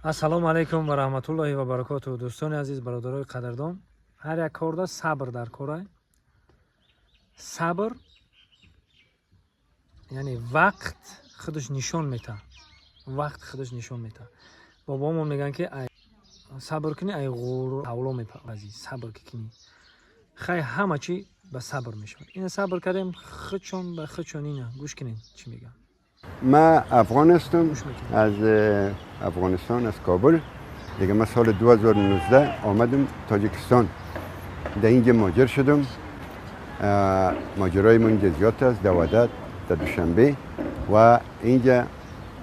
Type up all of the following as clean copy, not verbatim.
Ассалому алайкум ва раҳматуллоҳи ва баракотуҳ. Дӯстони азиз, бародарои қадрдон, ҳар як корда сабр дар корай. Сабр, яъне вақт худаш нишон метаҳад, вақт худаш нишон метаҳад. Бобомо мегӯянд, ки сабр кунӣ, ай ғур ҳавло мепазӣ. Сабр ки кунӣ, хай, ҳама чӣ ба сабр мешавад. Ина сабр кардем, худшон ба худшон. Ина гӯш кунед, чӣ мегӯям. من افغان هستم. گوش میکنم. از افغانستان، از کابل. دیگه من سال 2019 آمدم تاجیکستان، در اینجا مهاجر شدم. ماجرای من اینجا زیاد است. در وحدت، در دوشنبه و اینجا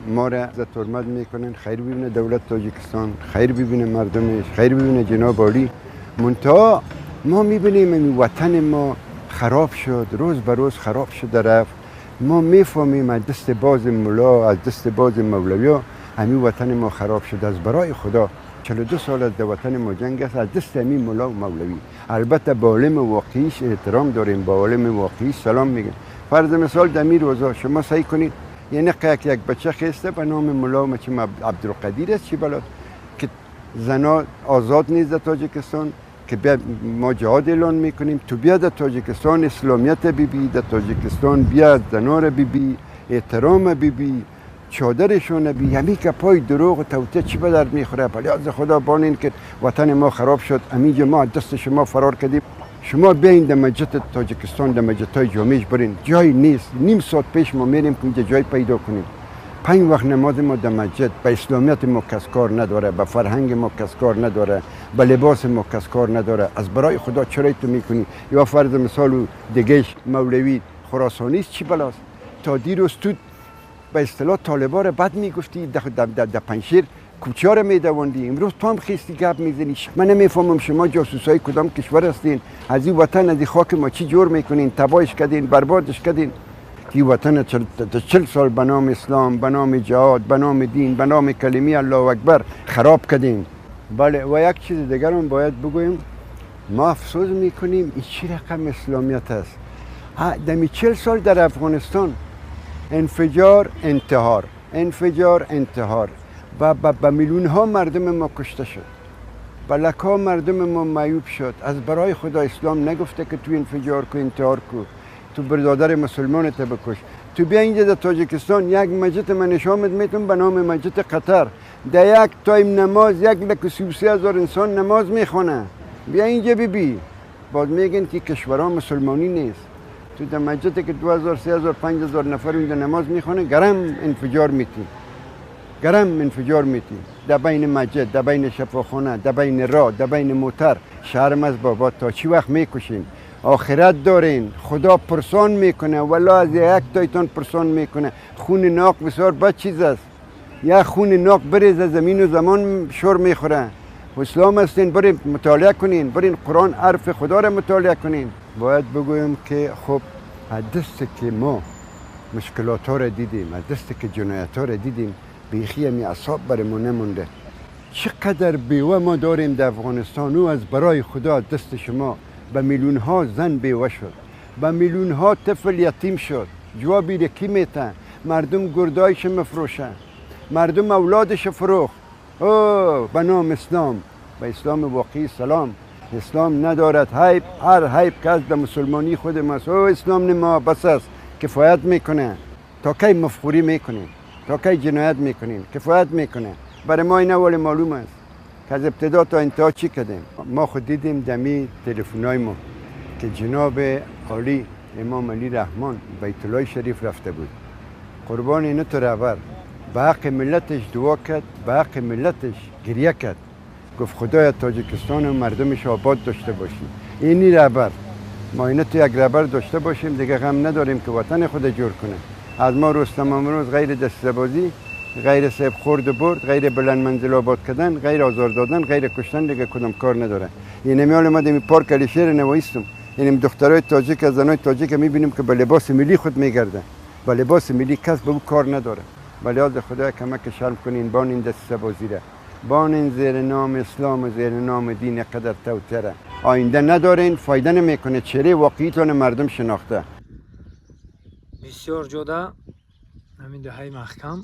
ما را عزت حرمت میکنن. خیر ببینه دولت تاجیکستان، خیر ببینه مردمش، خیر ببینه جناب عالی. منتها ما میبینیم این وطن ما خراب شد، روز به روز خراب شده رفت. ما میفهمیم از دست باز ملا، از دست باز مولوی همین وطن ما خراب شد. از برای خدا، 42 سال از در وطن ما جنگ است، از دست همین ملا و مولوی. البته با عالم واقعیش احترام داریم، با عالم واقعیش سلام میگیم. فرض مثال د امی روزا شما سیل کنید، یعنی یک بچه خیسته به نام ملا مچم عبدالقدیر است، چی بلا که زنا آزاد نیست در تاجیکستان، که بیا ما جهاد اعلان میکنیم. تو بیا در تاجیکستان اسلامیت ببی، در تاجیکستان بیا زنا رو ببی، احترام ببی، چادرشون بی. همی که پای دروغ و توطئه چی به درد میخوره؟ از خدا بانین که وطن ما خراب شد. امینجا ما از دست شما فرار کردیم. شما بیاین در مسجد تاجیکستان، در مسجد های جامعش برین، جای نیست. نیم ساعت پیش ما میریم که اینجا جای پیدا کنیم. پنج وقت نماز ما در مسجد. به اسلامیت ما کس کار نداره، به فرهنگ ما کس کار نداره، به لباس ما کس کار نداره. از برای خدا، چرا تو میکنی؟ یا فرض مثال او دیگهش مولوی خراسانی است، چی بلاست؟ تا دیروز تو به اصطلاح طالبا رو بد میگفتی، در پنجشیر کوچه رو میدواندی، امروز تو هم خیستی گپ میزنی. من نمیفهمم شما جاسوسای کدام کشور هستین؟ از این وطن، از این خاک ما چی جور میکنین؟ تباهش کردین، بربادش کردین. این وطن 40 سال به نام اسلام، به نام جهاد، به نام دین، به نام کلمه الله اکبر خراب کردین. بله، و یک چیز دیگر هم باید بگویم. ما افسوس میکنیم، این چی رقم اسلامیت است؟ دمی 40 سال در افغانستان انفجار، انتحار، انفجار، انتحار و به میلیون ها مردم ما کشته شد، به لک ها مردم ما معیوب شد. از برای خدا، اسلام نگفته که تو انفجار کو، انتحار کو، تو برادر مسلمان ته بکش. تو بیا اینجا در تاجیکستان، یک مسجد من نشامت میتون به نام مسجد قطر، در یک تایم نماز 133,000 انسان نماز میخوانه. بیا اینجا ببی. باز میگن که کشورها مسلمانی نیست. تو در مسجد که 2000، 3000، 5000 نفر اونجا نماز میخوانه، گرم انفجار میتی، گرم انفجار میتی، در بین مسجد، در بین شفاخانه، در بین راه، در بین موتر. شرم از بابا، تا چی وقت میکشین؟ آخرت دارین، خدا پرسان میکنه. ولا از یک تایتان پرسان میکنه. خون ناحق بسیار بد چیز است. یک خون ناحق بریزه، زمین و زمان شور میخوره. اسلام هستین، برین مطالعه کنین، برین قرآن، حرف خدا را مطالعه کنین. باید بگویم که خب، از دست که ما مشکلات ها را دیدیم، از دست که جنایت ها را دیدیم، بیخی همی اعصاب بر ما نمونده. چقدر بیوه ما داریم در افغانستان. او از برای خدا، از دست شما به میلیون ها زن بیوه شد، به میلیون ها طفل یتیم شد. جوابی را کی میته؟ مردم گردایش مفروشه، مردم اولادش فروخت. او به نام اسلام. به اسلام واقعی سلام. اسلام ندارد عیب، هر عیب که از در مسلمانی خود ماست. او اسلام ما بس است، کفایت میکنه. تا کی مفت‌خوری میکنیم؟ تا کی جنایت میکنیم؟ کفایت میکنه برای ما. این اول معلوم است که از ابتدا تا انتها چی کردیم. ما خود دیدیم دمی تلفن‌های ما که جناب عالی امام علی رحمان بیت الله شریف رفته بود. قربان اینو تو رهبر، به حق ملتش دعا کرد، به حق ملتش گریه کرد، گفت خدایا تاجیکستان و مردمش آباد داشته باشی. اینی رهبر ما. اینو تو یک رهبر داشته باشیم، دیگه غم نداریم که وطن خود جور کنه. از ما روز تمام روز غیر دسته بازی، غیر سیب خورد و برد، غیر بلند منزل آباد کردن، غیر آزار دادن، غیر کشتن، دیگه کدام کار نداره. این میال ما دمی پارک علیشیر نوایستم، اینم دخترای تاجیک از زنای تاجیک میبینیم که به لباس ملی خود میگردن. با لباس ملی کس به او کار نداره. ولی از خدا کمک شرم کنین، بانین دسته بازی را بانین. زیر نام اسلام و زیر نام دین قدر توطئه آینده ندارین، فایده نمیکنه. چهره واقعیتون مردم شناخته. Бисёр ҷода ҳамин деҳаи Маҳкам.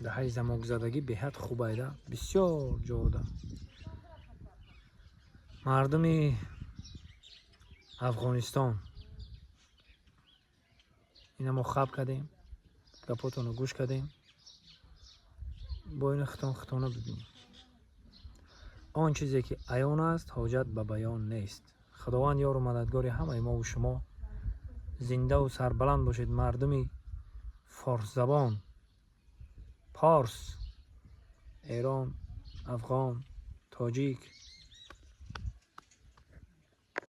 Даҳаи замокзадагӣ беҳад хубайда, бисёр ҷода. Мардуми Афғонистон, ина мо хаб кардем, гапотонро гӯш кардем, бо ина хитон хитона бибинем. Он чизе ки аён аст, ҳоҷат ба баён нест. Худованд ёру мададгори ҳамаи мову шумо. Зиндаву сарбаланд бошед, мардуми форсзабон, порс, Эрон, афғон, тоҷик.